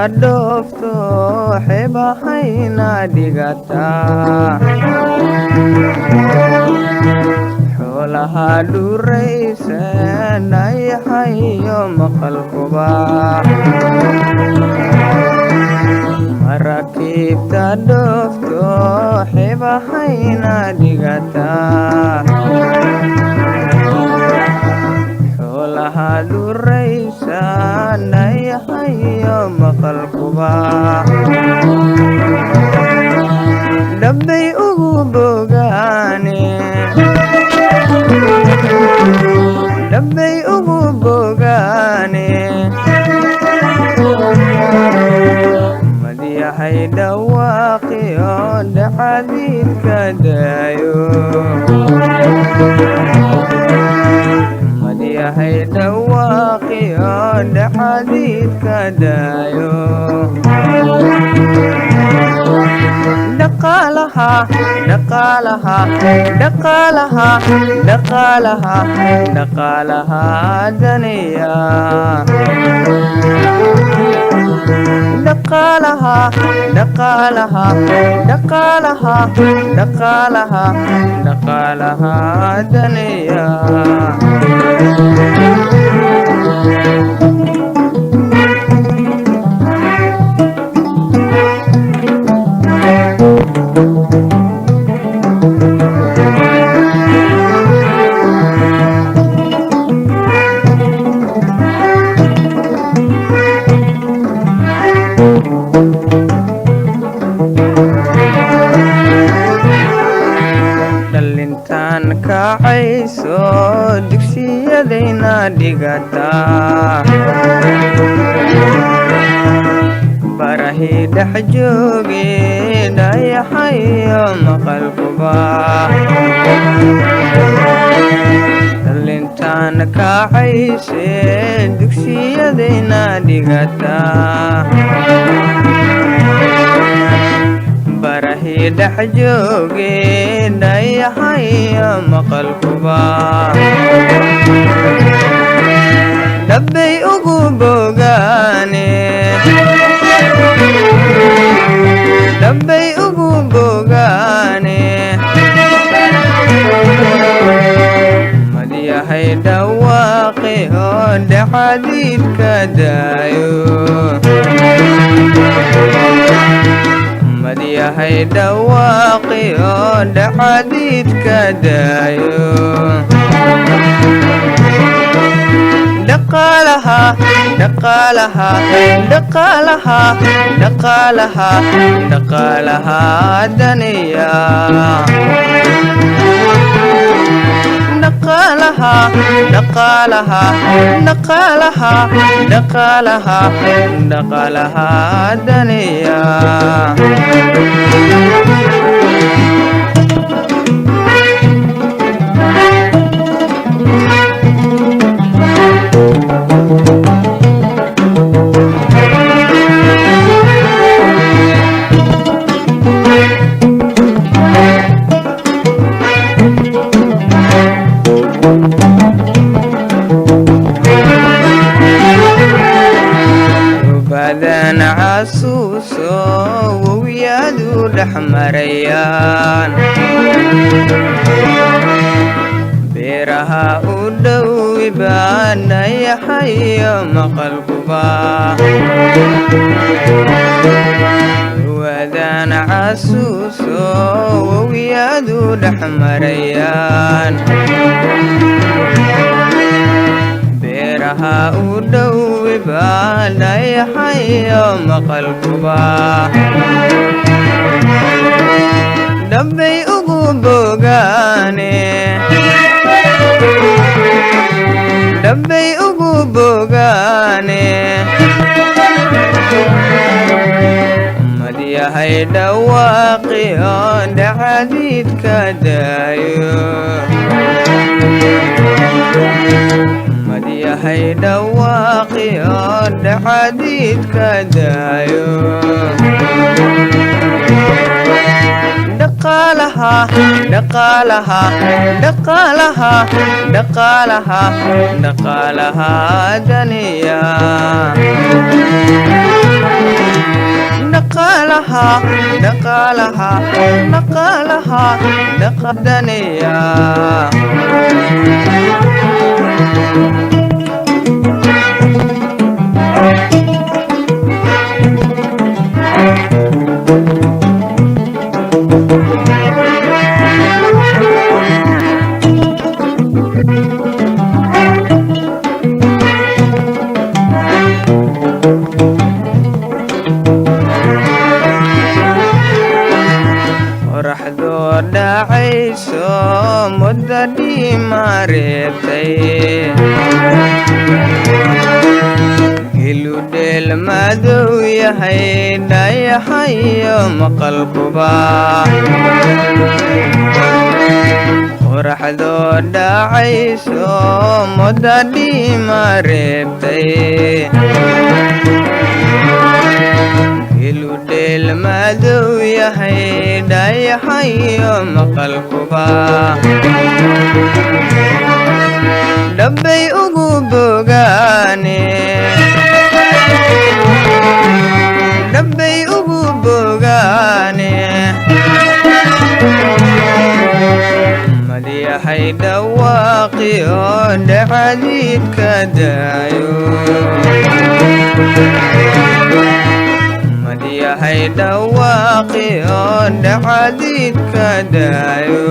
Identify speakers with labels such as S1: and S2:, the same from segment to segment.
S1: Dhoofto xeebahayna dhigataa, xoolaha dhuraysan dhayaxayo maqalkuba. Maraakiibta dhoofto xeebahayna dhigataa, xoolaha dhuraysan dhayaxayo maqalkuba. Dhabbay ugu bogaane, dhabbay ugu bogaane. Madyahay dhawaaqiyo dhacadiidka daayo, madyahay dhawaaqiyo dhacadiidka daayo. Dhaqaalaha, dhaqaalaha, dhaqaalaha, dhaqaalaha, dhaqaalaha daniya. Dhaqaalaha, dhaqaalaha, dhaqaalaha, dhaqaalaha, dhaqaalaha daniya. Dhalintaan kacayso dugsiyadayna dhigataa, barahii dhex jooge dhayaxayo maqalkuba. Dhalintaan kacayse dugsiyadayna dhigataa, barahii dhex jooge dhayaxayo maqalkuba. Dhabbay ugu bogaane, dhabbay ugu bogaane. Madyahay dhawaaqi oo dhacadiidka daayo, madyahay dhawaaqi oo dhacadiidka daayo. Dhaqaalaha, dhaqaalaha, dhaqaalaha, dhaqaalaha, dhaqaalaha daniya. Dhaqaalaha, dhaqaalaha, dhaqaalaha, dhaqaalaha, dhaqaalaha daniya. Badan casuuso wowyaadu dhex marayaan, beeraha u dhowi baa dhayaxayo maqalkuba. Wadan casuuso wowyaadu dhex marayaan, beeraha u dhowi baa dhayaxayo maqalkuba. Dhabbay ugu bogaane, dhabbay ugu bogaane. Madyahay dhawaaqi oo dhacadiidka daayo, madyahay dhawaaqi oo dhacadiidka daayo. Dhaqaalaha, dhaqaalaha, dhaqaalaha, dhaqaalaha, dhaqaalaha daniya. Dhaqaalaha, dhaqaalaha, dhaqaalaha, dhaqadanaya. Qoraxdoo dhacayso muddo dhiima reebtay, geludheel madow yahay dhayaxayo maqalkuba. Qoraxdoo dhacayso muddo dhiima reebtay, geludheel madow yahay dhayaxayo maqalkuba. Dhabbay ugu bogaane, dhabbay ugu bogaane. Madyahay dhawaaqi oo dhacadiidka daayo, madyahay dhawaaqi oo dhacadiidka daayo.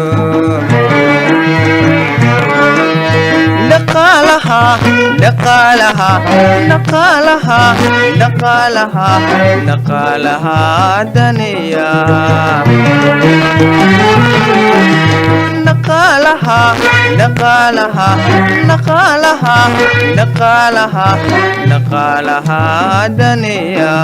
S1: Dhaqaalaha, dhaqaalaha, dhaqaalaha, dhaqaalaha, dhaqaalaha daniya. Dhaqaalaha, dhaqaalaha, dhaqaalaha, dhaqaalaha, dhaqaalaha daniya.